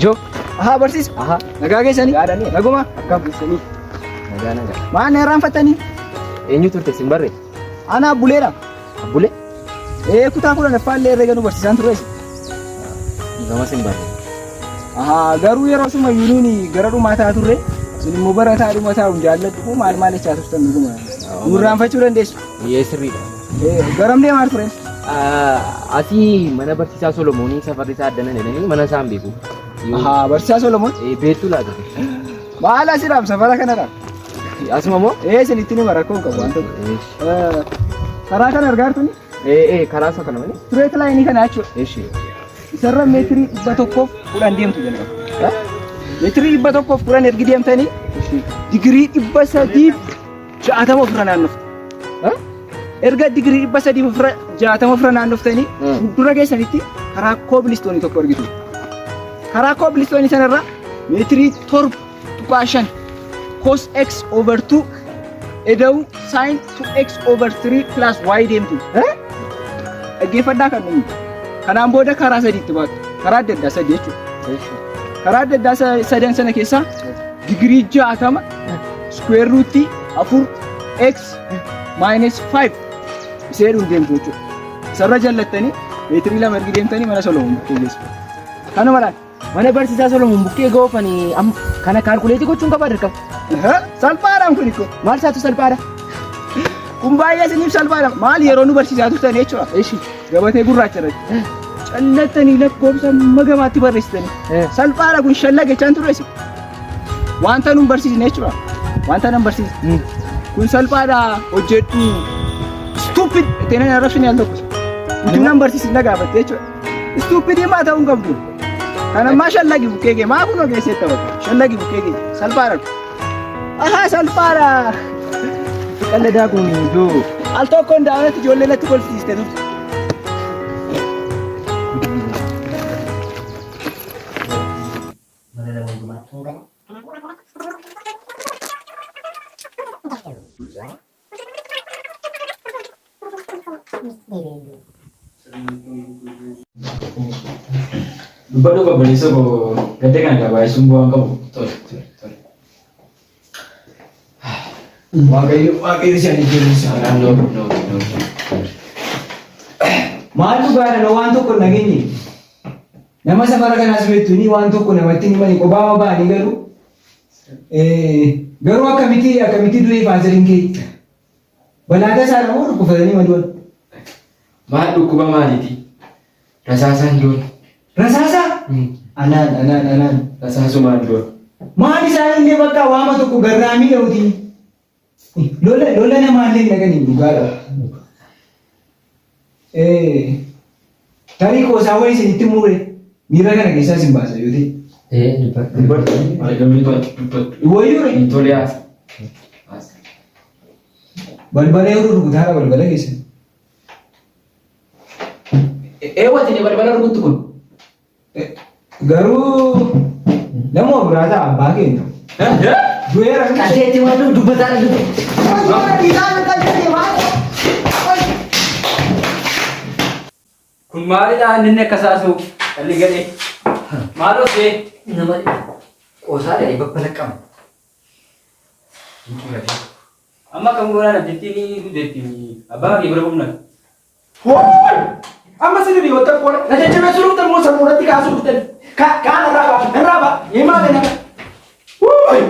Ijoo. Ahaa barsiisa. Ahaa. Nagaa keessanii? Nagaadhanii? Naguma? Akkam keessanii? Nagaa nagaa. Maal na irraanfattanii? Eenyu turte sin barre? Ana Abbuleedha. Abbule? Ee kutaa 10ffaa illee herrega nu barsiisaan turre. Gama sin barre. Ahaa garuu yeroo suma yuuniin gara dhumaa ta'aa turre. Isin immoo barataa dhuma taa'uun jaalladhu moo maal maal jechaa turtan dhuguma. Nu irraanfachuu dandeessu. Ee sirriidha. Ee garam deemaa ture? Asii mana barsiisaa Solomoonii safarri isaa addana jedhanii mana isaan beeku. Ahaa barsiisaa Solomoon. Ee beektuu laata? Maal asirraam safara kanadha. Asuma moo? Ee isinitti nima rakkoo hin qabu waan tokko. Karaa kana argaa jirtuni? Ee ee karaa isa kana malee. Straight line kana jechuudha. Eshi. Isarra meetirii 110 deemtu jalqaba. Meetirii 110 ergi deemtanii digirii 360 ofirra naannoftu. Erga digirii 360 ofirra naannoftanii fuuldura keessanitti karaa koobilistoonii tokko argitu. Karaa koobilistoonii sanarra meetirii 7.5 cos x over 2 eda'u sin 2x over 3 plus y deemtu. Dhaggeeffadhaa kan nuyi. Kanaan booda karaa sadiitti baatu. Karaa adda addaa sadii jechuudha. Karaa adda addaa sadan sana keessaa digirii 60 square root 4 x minus 5 isee jedhuun deemtu jechuudha. Isarra jallattanii meetirii 2 ergi deemtanii mana Solomoon bukkee geessu. Kanuma laal. Mana barsiisaa Solomoon bukkee goofanii kana kaalkuleetii gochuun qabaa dirqama. Salphaadhaan kun ikko. Maal isaatu salphaadha? Kun baay'ee isiniif salphaadha. Maal yeroo nu barsiisaa turtan jechuudha. Ishi. Gabatee gurraacha irratti. Callattanii lakkoofsa magamaatti barreessitanii. Salphaadha kun shallagechaan turre isin. Wanta nun barsiisne jechuudha. Wanta nan barsiisne. Kun salphaadha hojjedhu. Stupid itti nan arrabsine al tokko. Utuu nan barsiisin na gaafatte jechuudha. Stupid maa ta'uu hin qabdu. Kan ammaa shallagi bukkee kee maa kun ogeessee taphatu. Shallagi bukkee kee salphaadha. Ahaa salphaadha. Qalladaa kun ijoo. Al tokkoon daawwatti ijoollee natti kolfisiiste turte. Mana nama hundumaatti hin gala. Dubbadhu obboleessa koo gadda kana egaa baay'isuun bu'aa hin qabu. Tole tole tole. Waaqayyo Waaqayyo si ani jirru No, no, no. Maal dhugaadha waan tokko hin dhageenye. Nama safara kanaas beektu ni waan tokko namatti hin himani qobaama ba'anii garuu garuu akkamitti akkamitti du'ee faazariin kee balaa tasaadha moo dhukkufatanii madu'an? Maal dhukkuba maaliiti? Rasaasaan du'an. Rasaasa? Anaan anaan anaan. Rasaasumaan du'an. Maal isaanillee bakka waama tokko garraamii dha'uti. Lola lola namaallee hin dhaqanii dhugaadha. Tarii qoosaa wayii isinitti muure miira kana keessaa isin baasa yoo ta'e. Ee dubbadhu. Dubbadhu. Argamni dubbadhu. Wayyuu re. Hin tole haasa. Haasa. Balbala yeroo rukutaara balbala keessa. Eewwati ni balbala rukuttu kun. Garuu nama biraa ta'a abbaa keenya. Du'eera. Qajeetti waan dubbataa dubbe. Kun maalidha inni inni akka saasuu dhalli gadhee. Maaloo see. Nama qoosaa dhadhee babbalaqqama. Amma akkam goonaa namtittiin duudeetti abbaa kee bira humna. Hooy! Amma sin hiriyoota koo na jajjabeessuu dhuftan moo sammuu irratti kaasuu dhuftan? Kaan irraa ba'a, irraa ba'a. Ni maali nama? Hooy!